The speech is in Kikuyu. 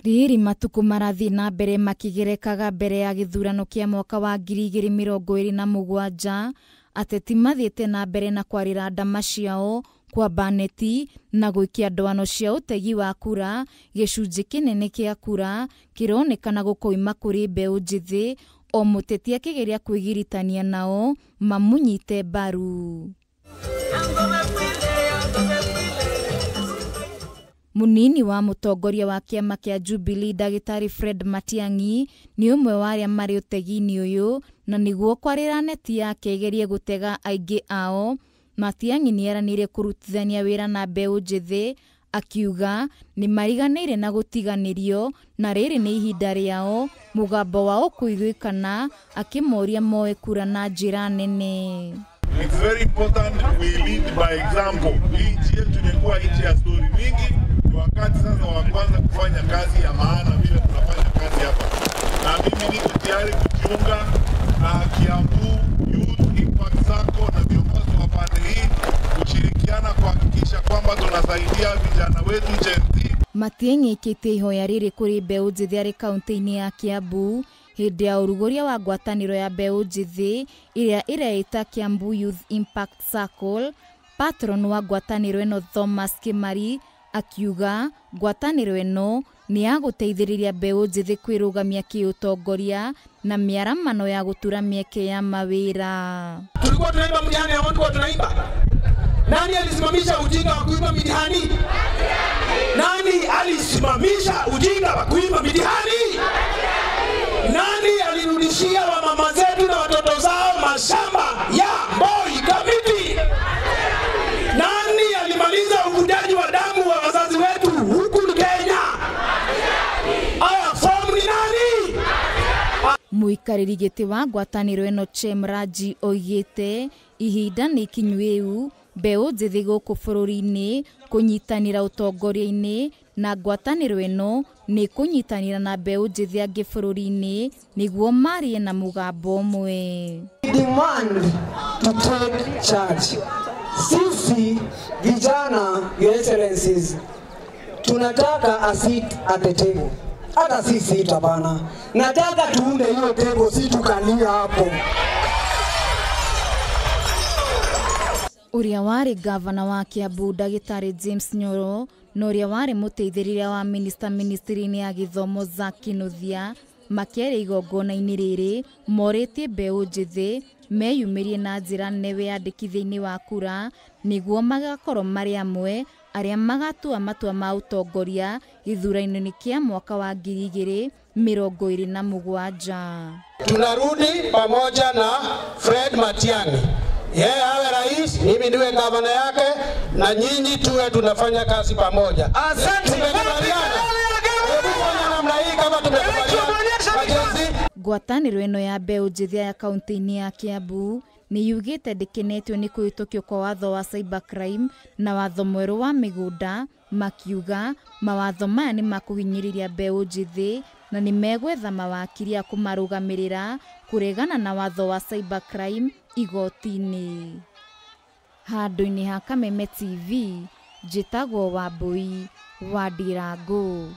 Rĩrĩ matukũ marathiĩ na mbere makĩgerekaga mbere ya gĩthurano kĩa mwaka wa 2027, ateti mathiĩte na mbere na kwarĩra ndama ciao, kwamba neti na gũikia ndwano cia ũtegi wa kura. Gĩcunjĩ kĩnene kĩa kura kĩronekana gũkoima kũrĩ mbeũ njĩthĩ, o mũteti akĩgeria kwĩgiritania nao mamũnyite mbaru. Munini wa mũtongoria wa kĩama kĩa Jubilee Ndagĩtarĩ Fred Matiang'i nĩ ũmwe wa arĩa marĩ ũtegi-inĩ ũyũ, na nĩguo kwarĩra neti yake ĩgerie gũtega aingĩ ao. Matiang'i nĩ eranĩire kũrutithania wĩra na mbeũ njĩthĩ, akiuga nĩ mariganĩire na gũtiganĩrio na rĩrĩ nĩ ihinda rĩao mũgambo wao kũiguĩkana, akĩmoria moe kura na njĩra nene. It's very important we lead by example. Hii nchi yetu imekuwa nchi ya story mingi. Ni wakati sasa wa kwanza kufanya kazi ya maana vile tunafanya kazi hapa. Na mimi niko tayari kujiunga na Kiambu Youth Impact Sacco na viongozi wa pande hii kushirikiana kuhakikisha kwamba tunasaidia vijana wetu Gen Z. Matiang'i ekĩte ihoya rĩrĩ kũrĩ mbeũ njĩthĩ arĩ kaunti-inĩ ya Kiambu hĩndĩ ya ũrugũria wa ngwatanĩro ya mbeũ njĩthĩ ĩrĩa ĩreĩta Kiambu Youth Impact Circle. Patron wa ngwatanĩro ĩno Thomas Kimari akiuga ngwatanĩro ĩno nĩ ya gũteithĩrĩria mbeũ njĩthĩ kwĩrũgamia kĩũtongoria na mĩaramano ya gũtura mĩeke ya mawĩra. Tulikuwa tunaimba mtihani na watu tunaimba. Nani alisimamisha ujinga wa kuiba mitihani? Nani alisimamisha ujinga wa kuiba mitihani? Nani alirudishia wamama zetu na watoto zao mashamba ya Moi Kamiti? Nani alimaliza uvujaji wa damu wa wazazi wetu huku Kenya? Aya, form ni nani? Mũikarĩri gĩtĩ wa ngwatanĩro ĩno Chem Raji oigĩte ihinda nĩ ikinyu mbeũ njĩthĩ gũkũ bũrũri-inĩ kũnyitanĩra ũtongoria-inĩ, na ngwatanĩro ĩno nĩ kũnyitanĩra na mbeũ njĩthĩ angĩ bũrũri-inĩ nĩguo marie na mũgambo ũmwe. Demand to take charge. Sisi vijana, Your Excellencies, tunataka a seat at the table. Hata si sita bana. Nataka tuunde hiyo table, si tukalia hapo. Ũrĩa warĩ gavana wa Kiambu Ndagĩtarĩ James Nyoro na ũrĩa warĩ mũteithĩrĩria wa minista ministry-inĩ ya gĩthomo Zack Kinuthia makĩaria igongona-inĩ rĩrĩ morĩtie mbeũ njĩthĩ meyumĩrie na njĩra nene wĩyandĩkithia-inĩ wa kura nĩguo magakorwo marĩ amwe arĩa magatua matua ma ũtongoria gĩthurano-inĩ kĩa mwaka wa 2027. Tunarudi pamoja na Fred Matiang'i. Yeye awe rais, mimi niwe gavana yake, na nyinyi tuwe tunafanya kazi pamoja. Asante. Tumekubaliana. Hebu fanya namna hii kama tumekubaliana. Ngwatanĩro ĩno ya mbeũ njĩthĩ ya kaunti-inĩ ya Kiambu nĩ yugĩte ndĩkenetio nĩ kũhĩtũkio kwa watho wa cybercrime na watho mwerũ wa mĩgũnda, makiuga mawatho maya nĩ makũhinyĩrĩria mbeũ njĩthĩ na nĩ megwetha mawakiri a kũmarũgamĩrĩra kũregana na watho wa cybercrime igoti-inĩ. Handũ-inĩ ha Kameme TV, njĩtagwo Wambui wa Ndirangu.